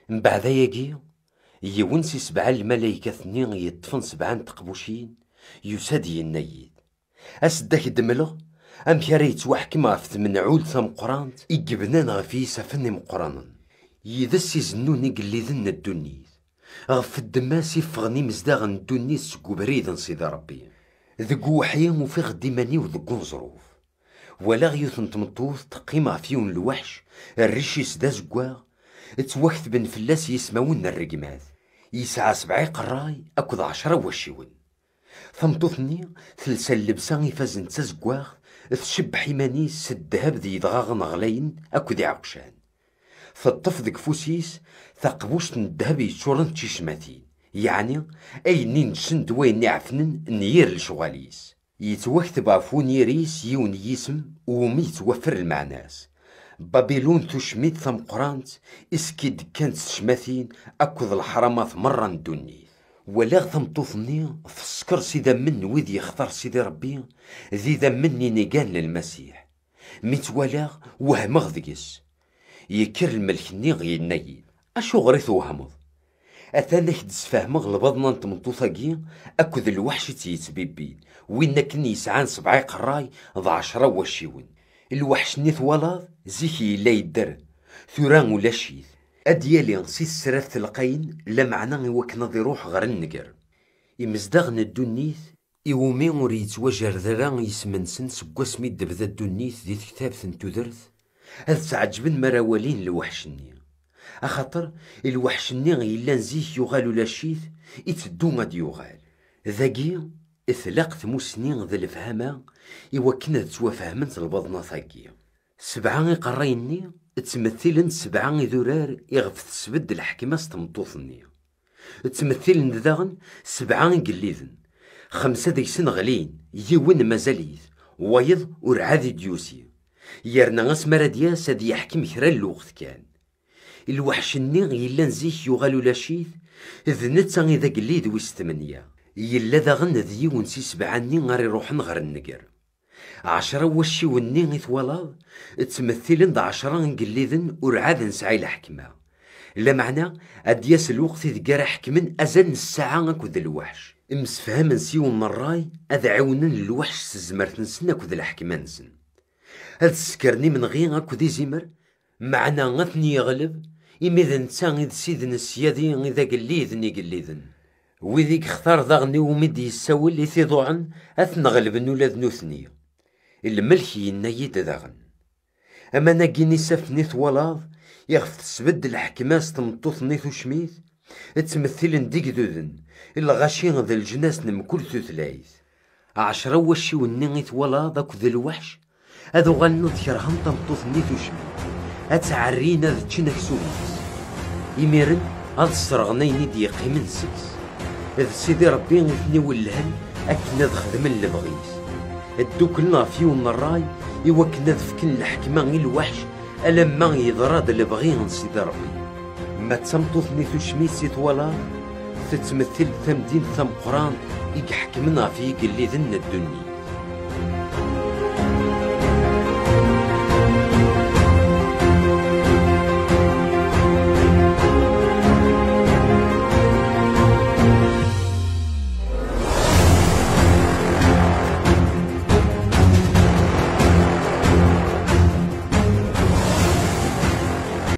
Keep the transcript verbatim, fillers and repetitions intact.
Mbeɛd ayagi, yiwen si sebɛa n lmalaykat-nni yeṭṭfen sebɛa n teqbucin yusa-d, yenna-yi-d: "As-d ad ak-d-mleɣ amek ara yettwaḥkem ɣef tmenɛult tameqqrant i yebnan ɣef yisaffen imeqqranen, yid-s izennun igelliden n ddunit, ɣef ddemma-s i ffɣen imezdaɣ n ddunit seg ubrid n Sidi Ṛebbi." Deg uweḥyi ufiɣ-d iman-iw deg uneẓruf. Walaɣ yiwet n tmeṭṭut teqqim ɣef yiwen n lweḥc, rric-is d azeggaɣ, ttwaktben fell-as yismawen n rregmat. Yesɛa sebɛa iqerray akked ɛecra n wacciwen. Tameṭṭut-nni telsa llebsa ifazen d tazeggaɣt, tcebbeḥ iman-is s ddheb d yedɣaɣen ɣlayen akked iɛeqcan. Teṭṭef deg ufus-is taqbuct n ddheb yeččuren d ticmatin, yeɛni ayen ineǧsen d wayen iɛefnen n yir lecɣal-is. Yettwakteb ɣef unyir-is yiwen n yisem umi yettwaffer lmeɛna-s: Babilun tucmit tameqqrant, iskid kkant tecmatin akked leḥramat merra n ddunit. Walaɣ tameṭṭut-nni teskeṛ s idammen n wid yextar Sidi Ṛebbi, d idammen n inigan n Lmasiḥ. Mi tt-walaɣ, wehmeɣ deg-s. Yekker lmelk-nni, yenna-yi-d: "Acuɣer i twehmeḍ? Atan ad ak-d-sfehmeɣ lbaḍna n tmeṭṭut-agi akked lweḥc i tt-yettbibbin, win akken yesɛan sebɛa iqerray d ɛecra n wacciwen. Lweḥc-nni twalaḍ, zik yella yedder, tura ulac-it. Ad d-yali si tesrat telqayen, lameɛna iwakken ad iruḥ ɣer nnger." Imezdaɣ n ddunit, iwumi ur yettwajerred ara yisem-nsen seg wasmi d-tebda ddunit di tektabt n tudert, ad ttɛeǧǧben mi ara walin lweḥc-nni. Axaṭer lweḥc-nni yellan zik yuɣal ulac-it, itteddu ad d-yuɣal. Dagi, tlaq tmussni d lefhama i wakken ad ttwafehment lbaḍnat-agi. Sebɛa iqerray-nni ttmettilen sebɛa idurar iɣef tesbedd lḥekma s tmeṭṭut-nni. Ttmettilen-d daɣen sebɛa igelliden, xemsa deg-sen ɣlin, yiwen mazal-it, wayeḍ ur ɛad i d-yusi, yerna asmi ara d-yas ad yeḥkem kra n lweqt kan. Lweḥc-nni yellan zik yuɣal ulac-it, d netta i d agellid wis tmenya. Yella daɣen d yiwen si sebɛa-nni ara iruḥen ɣer nnger. Ɛecra n wacciwen-nni i twalaḍ, ttmettilen-d ɛecra igelliden ur ɛad nesɛi lḥekma. Lameɛna, ad d-yas lweqt ideg ara ḥekmen azal n ssaɛa akked lweḥc. Msefhamen s yiwen n ṛṛay ad ɛiwnen lweḥc s tezmert-nsen akked leḥkma-nsen. Ad sekren imenɣi akked izimer, meɛna ad ten-yeɣleb, imi d netta i d Sid n ssyadi, i d agellid n igelliden. Wid i yextar daɣen iwumi d-yessawel i t-iḍuɛen, ad ten-ɣelben ula d nutni. Lmelk yenna-yi-d daɣen: "Aman-agi n isaffen i twalaḍ, iɣef tesbedd lḥekma s tmeṭṭut-nni tucmit, ttmettilen-d igduden, lɣaci d leǧnas n mkul tutlayt. Ɛecra n wacciwen-nni i twalaḍ akked lweḥc, ad uɣalen ad kerhen tameṭṭut-nni tucmit, ad tt-ɛerrin ad ččen aksum-is. Imiren ad sserɣen ayen i d-yeqqimen seg-s. D Sidi Ṛebbi i ten-iwellhen akken ad xedmen lebɣi-s. Dduklen ɣef yiwen n ṛṛay i wakken ad fken lḥekma i lweḥc, alamma yeḍra-d lebɣi n Sidi Ṛebbi." Ma d tameṭṭut-nni tucmit i twalaḍ, tettmettil tamdint tameqqrant i iḥekmen ɣef yigelliden n ddunit.